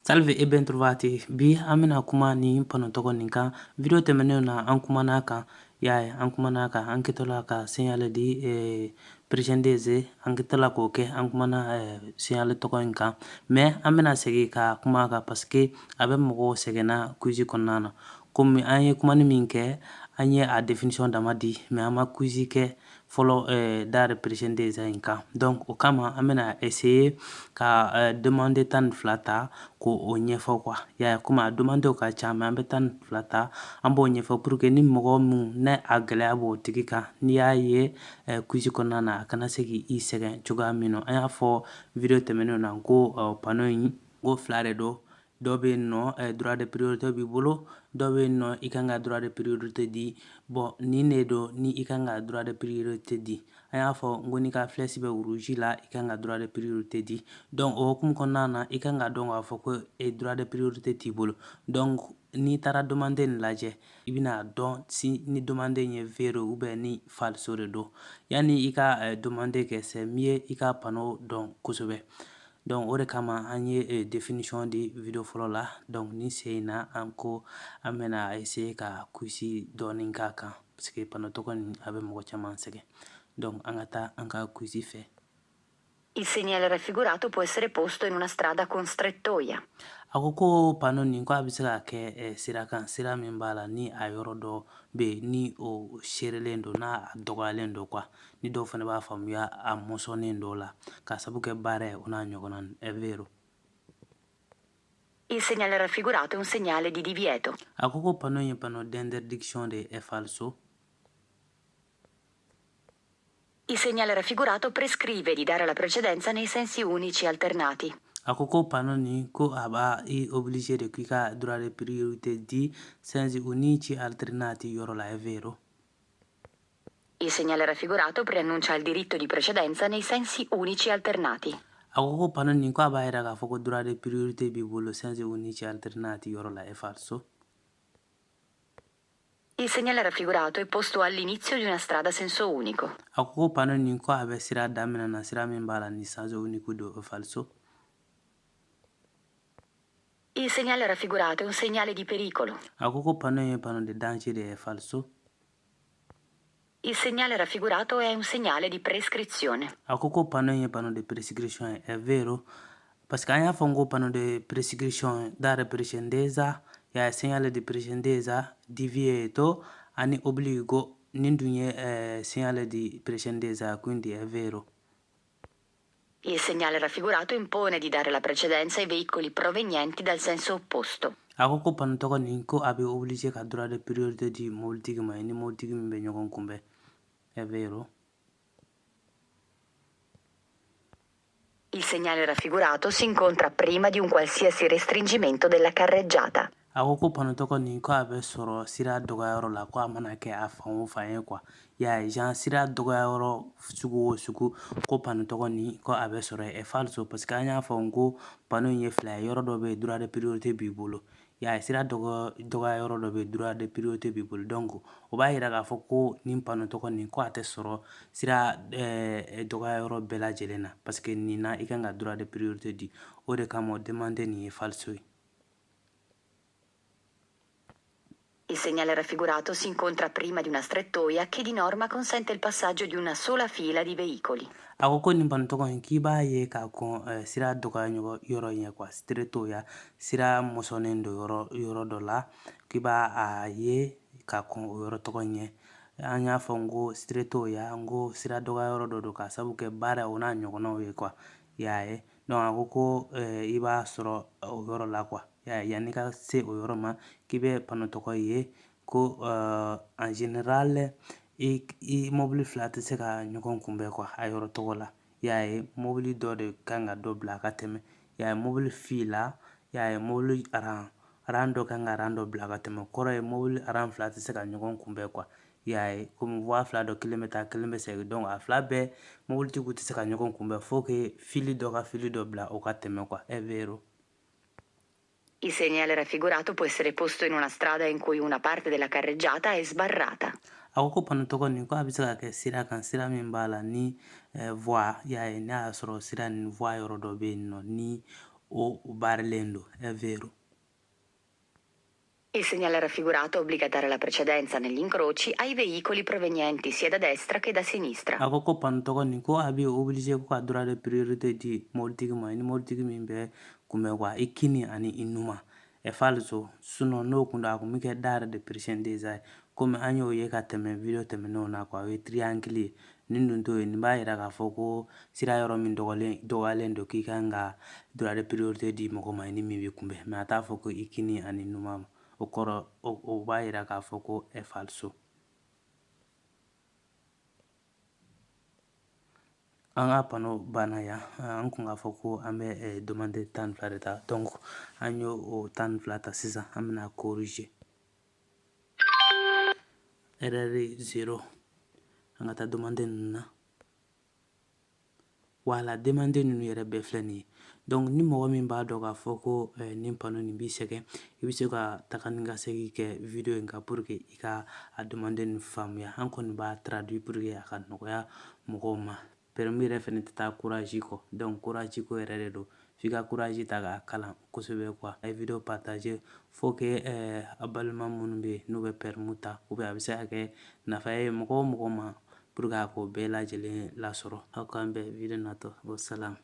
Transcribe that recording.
Salve e bentrovati. Bi an bɛna kuma nin panneau tɔgɔ nin kan. Video tɛmɛnenw na, an kumana a kan, y'a ye, an kumana a kan, an kɛtɔla ka segnale di precedenza, an kɛtɔla k'o kɛ, an kumana segnale tɔgɔ in kan. Mais an bɛna segin ka kuma a kan parce que a bɛ mɔgɔw sɛgɛnna quiz kɔnɔna na. Komi an ye kumani min kɛ, an ye a définition dama di, mais an ma quiz kɛ fɔlɔ dare precedenza in kan. Donc o kama an bɛna essayer ka demande 12 ta k'o ɲɛfɔ quoi, y'a ye. Komi a demande ka ca, mais an bɛ 12 ta, an b'o ɲɛfɔ pour que ni mɔgɔ mun ne a gɛlɛya b'o tigi kan, n'i y'a ye quiz kɔnɔna na, a kana se k'i sɛgɛn cogoya min na. An y'a fɔ video tɛmɛnenw na ko panneau in ko fila de don. Dɔ bɛ yen nɔ, droit de priorité b'i bolo, dɔ bɛ yen nɔ, i kan ka droit de priorité di. Bon, nin de don ni i kan ka droit de priorité di. An y'a fɔ n ko n'i ka flèche bɛ rouge la, i kan ka droit de priorité di. Donc o hukumu kɔnɔna na, i kan ka dɔn k'a fɔ ko droit de priorité t'i bolo. Donc n'i taara demande nin lajɛ, i bɛna dɔn si ni demande in ye vero ou bien ni falso de don. Yanni i ka demande kɛ, c'est mieux i ka panneau dɔn kosɛbɛ. Donc o de kama an ye définition di video fɔlɔ la. Donc ni sen in na, an ko an bɛna essayer ka quiz dɔɔni k'a kan parce que panneau tɔgɔ nin a bɛ mɔgɔ caman sɛgɛn. Donc an ka taa an ka quiz fɛ. Il segnale raffigurato può essere posto in una strada con strettoia. A ko ko panneau nin, ko a bɛ se ka kɛ sira kan, sira min b'a la ni a yɔrɔ dɔ bɛ yen ni o serelen don, n'a dɔgɔyalen don quoi. Ni dɔw fana b'a faamuya, a mɔsɔnnen dɔ la k'a sabu kɛ baara ye, o n'a ɲɔgɔnna. È vero. Il segnale raffigurato è un segnale di divieto. A ko ko panneau ye panneau d'interdiction de, è falso. Il segnale raffigurato prescrive di dare la precedenza nei sensi unici alternati. A ko ko panneau nin, ko a b'a i obligé de k'i ka droit de priorité di sensi unici alternati yɔrɔ la, è vero. Il segnale raffigurato preannuncia il diritto di precedenza nei sensi unici alternati. A ko ko panneau nin, ko a b'a yira k'a fɔ ko droit de priorité b'i bolo sensi unici alternati yɔrɔ la, è falso. Il segnale raffigurato è posto all'inizio di una strada a senso unico. A ko ko panneau nin, ko a bɛ sira daminɛ na, sira min b'a la ni senso unico don, è falso. Il segnale raffigurato è un segnale di pericolo. A ko ko panneau ye panneau de danger de, è falso. Il segnale raffigurato è un segnale di prescrizione. A ko ko panneau ye panneau de prescription ye, è vero. Parce que an y'a fɔ n ko panneau de prescription, dare precedenza, ya segnale di precedenza, divieto ani obbligo. Nin dun ye segnale di precedenza, quindi è vero. Il segnale raffigurato impone di dare la precedenza ai veicoli provenienti dal senso opposto. A ko ko panneau tɔgɔ nin, ko a bɛ obligé ka droit de priorité di mobilitigi ma, ni mobilitigi min bɛ ɲɔgɔn kunbɛn, è vero. Il segnale raffigurato si incontra prima di un qualsiasi restringimento della carreggiata. A ko ko panneau tɔgɔ nin, ko a bɛ sɔrɔ sira dɔgɔyayɔrɔ la, ko a mana kɛ a fan o fan ye quoi, y'a ye, genre sira dɔgɔyayɔrɔ sugu o sugu, ko panneau tɔgɔ nin, ko a bɛ sɔrɔ, è falso. Parce que an y'a fɔ n ko panneau in ye fila ye. Yɔrɔ dɔ bɛ yen, droit de priorité b'i bolo, y'a ye, sira dɔgɔya yɔrɔ dɔ bɛ yen, droit de priorité b'i bolo. Donc o b'a yira k'a fɔ ko nin panneau tɔgɔ nin, ko a tɛ sɔrɔ sira dɔgɔya yɔrɔ bɛɛ lajɛlen na, parce que nin na, i kan ka droit de priorité di. O de kama demande nin ye falso ye. Il segnale raffigurato si incontra prima di una strettoia che di norma consente il passaggio di una sola fila di veicoli. A ko ko nin panneau tɔgɔ in, k'i b'a ye k'a kɔn sira dɔgɔya yɔrɔ ɲɛ quoi, strettoia, sira mɔsɔnnen don yɔrɔ yɔrɔ dɔ la, k'i b'a a ye ka kɔn o yɔrɔ tɔgɔ ɲɛ. An y'a fɔ n ko strettoia, n ko sira dɔgɔya yɔrɔ dɔ don k'a sababu kɛ baara o n'a ɲɔgɔnnaw ye quoi, y'a ye. Donc a ko ko i b'a sɔrɔ o yɔrɔ la quoi, y'a ye, yanni ka se o yɔrɔ ma, k'i bɛ panneau tɔgɔ ye ko en général i mobili fila tɛ se ka ɲɔgɔn kunbɛn quoi a yɔrɔ tɔgɔ la, y'a ye. Mobili dɔ de kan ka dɔ bila a ka tɛmɛ, y'a ye, mobili fila, y'a ye, mobili rang rang dɔ kan ka rang dɔ bila ka tɛmɛ. Kɔrɔ ye mobili rang fila tɛ se ka ɲɔgɔn kunbɛn quoi, y'a ye. Komi voie fila dɔ, kelen bɛ taa, kelen bɛ segin. Donc a fila bɛɛ mobilitigiw tɛ se ka ɲɔgɔn kunbɛn, faut que file dɔ ka file dɔ bila o ka tɛmɛ quoi, è vero. Il segnale raffigurato può essere posto in una strada in cui una parte della carreggiata è sbarrata. A ko ko panneau tɔgɔ nin, ko a bɛ se ka kɛ sira kan, sira min b'a la ni voie, y'a ye, n'a y'a sɔrɔ sira nin voie yɔrɔ dɔ bɛ yen nɔ ni o baarelen don. È vero. Il segnale raffigurato obbliga a dare la precedenza negli incroci ai veicoli provenienti sia da destra che da sinistra. A ko ko panneau tɔgɔ nin ko a b'i obligé ko ka droit de priorité di mobilitigi ma, i ni mobilitigi min bɛ kunbɛn quoi, i kini ani i numan. È falso. Sinon n'o kun don, a kun bɛ kɛ dare de precedenza ye, komi an y'o ye ka tɛmɛ video tɛmɛnenw na quoi. O ye triangle ye. Nin dun t'o ye. Nin b'a yira k'a fɔ ko sira yɔrɔ min dɔgɔyalen don, k'i kan ka droit de priorité di mɔgɔ ma i ni min bɛ kunbɛn, mais a t'a fɔ ko i kini ani numan ma. O kɔrɔ, o b'a yira k'a fɔ ko è falso. An ka panneau banna yan. An kun k'a fɔ ko an bɛ demande 12 de ta. Donc an y'o o 12 ta. Sisan an bɛna corriger. Erreur 0. An ka taa demande ninnu na. Wala, demande ninnu yɛrɛ bɛɛ filɛ nin ye. Donc ni mɔgɔ min b'a dɔn k'a fɔ ko nin panneau nin b'i sɛgɛn, i bɛ se ka taga ni ka segin kɛ video in kan pour que i ka a demande nin faamuya. An kɔni b'a traduit pour que a ka nɔgɔya mɔgɔw ma. Permis yɛrɛ fɛnɛ tɛ taa courage kɔ. Donc courage ko yɛrɛ de don, f'i ka courage ta k'a kalan kosɛbɛ quoi. A ye video partager faut que a balima minnu bɛ yen n'u bɛ permis ta, ou bien a bɛ se ka kɛ nafa ye mɔgɔ o mɔgɔ ma, pour que a k'o bɛɛ lajɛlen lasɔrɔ. Aw k'an bɛn video natɔ. Wassalam.